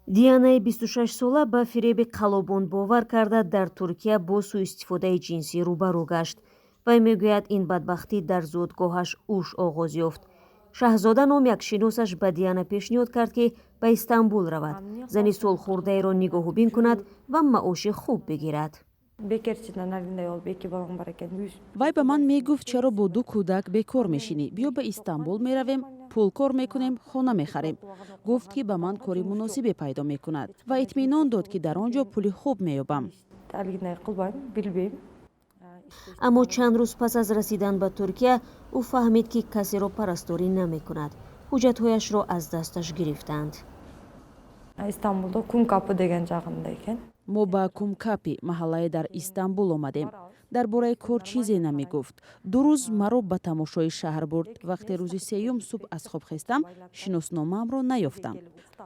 Дианаи 26сола ба фиреби қаллобон бовар карда, дар Туркия бо сӯистифодаи ҷинсӣ рӯбарӯ гашт. Вай мегӯяд, ин бадбахтӣ дар зодгоҳаш Уш оғоз ёфт. Шаҳзода ном як шиносаш ба Диана пешниҳод кард, ки ба Истанбул равад, зани солхӯрдаеро нигоҳубин кунад ва маоши хуб бигирад. Бекерчидан алгиндей болуп, эки балам бар экен. Вай ба ман мегуфт: «Чаро бо ду кӯдак бекор мешинӣ? Биё, ба Истанбул меравем, пул кор мекунем, хона мехарем». Гуфт, ки ба ман кори муносибе пайдо мекунад ва итминон дод, ки дар он ҷо пули хуб меёбам. Алгиндей кылбайм, билбейм. Аммо чанд рӯз пас аз расидан ба Туркия ӯ фаҳмид, ки касеро парасторӣ намекунад. Ҳуҷҷатҳояшро аз дасташ гирифтанд. Истанбулда Кумкапы деген жагында экен. Мо ба Кумкапи, маҳаллае дар Истанбул, омадем. Дар бораи кор чизе намегуфт. 2 рӯз маро ба тамошои шаҳр бурд. Вақте рӯзи сеюм субҳ аз хоб хестам, шиносномаамро наёфтам.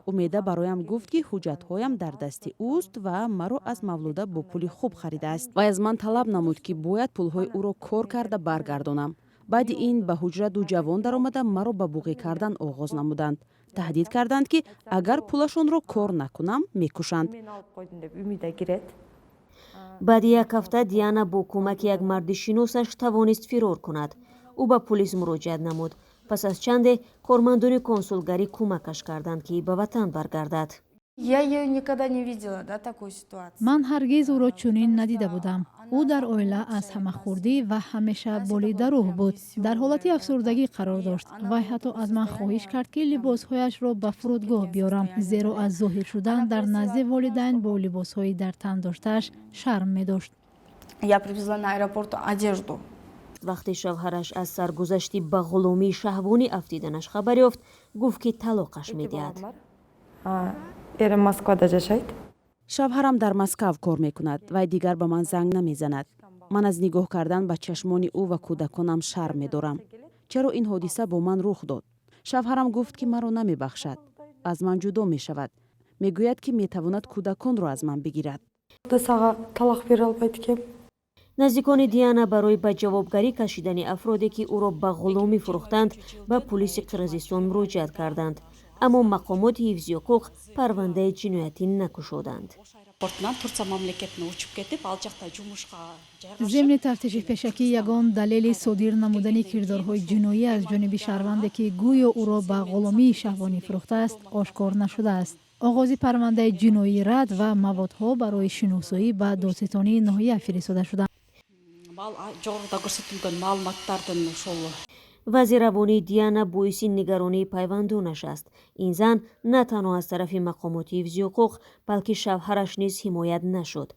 Умеда бароям гуфт, ки ҳуҷҷатҳоям дар дасти ӯст ва маро аз Мавлуда бо пули хуб харидааст. Вай аз ман талаб намуд, ки бояд пулҳои ӯро кор карда баргардонам. Баъди ин ба ҳуҷра ду ҷавон даромада, маро ба буғӣ кардан оғоз намуданд. Таҳдид карданд, ки агар пулашонро кор накунам, мекушанд. Мен алып койдум деп Умида кирет. Баъди як ҳафта Диана бо кӯмаки як марди шиносаш тавонист фирор кунад. Ӯ ба пулис муроҷиат намуд. Пас аз чанде кормандони консулгарӣ кӯмакаш карданд, ки ба ватан баргардад. Я ее никогда не видела, да, такую ситуацию. Ман ҳаргиз ӯро чунин надида будам. Ӯ дар оила аз ҳама хурдӣ ва ҳамеша болидарӯҳ буд, дар ҳолати афсурдагӣ қарор дошт. Вай ҳатто аз ман хоҳиш кард, ки либосҳояшро ба фурудгоҳ биёрам, зеро аз зоҳир шудан дар назди волидайн бо либосҳои дар тан доштааш шарм медошт. Я привезла на аэропорт одежду. Вақте шавҳараш аз саргузашти ба ғуломии шаҳвонӣ афтиданаш хабар ёфт, гуфт, ки талоқаш медиҳад. Эрим Москвада жашайт. Шавҳарам дар Москав кор мекунад. Вай дигар ба ман занг намезанад. Ман аз нигоҳ кардан ба чашмони ӯ ва кӯдаконам шарм медорам. Чаро ин ҳодиса бо ман рух дод? Шавҳарам гуфт, ки маро намебахшад, аз ман ҷудо мешавад. Мегӯяд, ки метавонад кӯдаконро аз ман бигирад. Сага талак бере албайт экенм. Наздикони Диана барои ба ҷавобгарӣ кашидани афроде, ки ӯро ба ғуломӣ фурӯхтанд, ба пулиси Қирғизистон муроҷиат карданд, аммо мақомоти ҳифзи ҳуқуқ парвандаи ҷиноятӣ накушоданд. Аэропортунан Турция мамлекетине учуп кетип, ал жакта жумушка жайгашып. Зимни тафтиши пешакӣ ягон далели содир намудани кирдорҳои ҷиноӣ аз ҷониби шаҳрванде, ки гӯё ӯро ба ғуломии шаҳвонӣ фурӯхтааст, ошкор нашудааст. Оғози парвандаи ҷиноӣ рад ва маводҳо барои шиносоӣ ба додситонии ноҳия фиристода шуданд. Жогоруда көрсөтүлгөн маалыматтардын ошол Вазъи равонии Диана боиси нигаронии пайвандонаш аст. Ин зан на танҳо аз тарафи мақомоти ҳифзи ҳуқуқ, балки шавҳараш низ ҳимоят нашуд.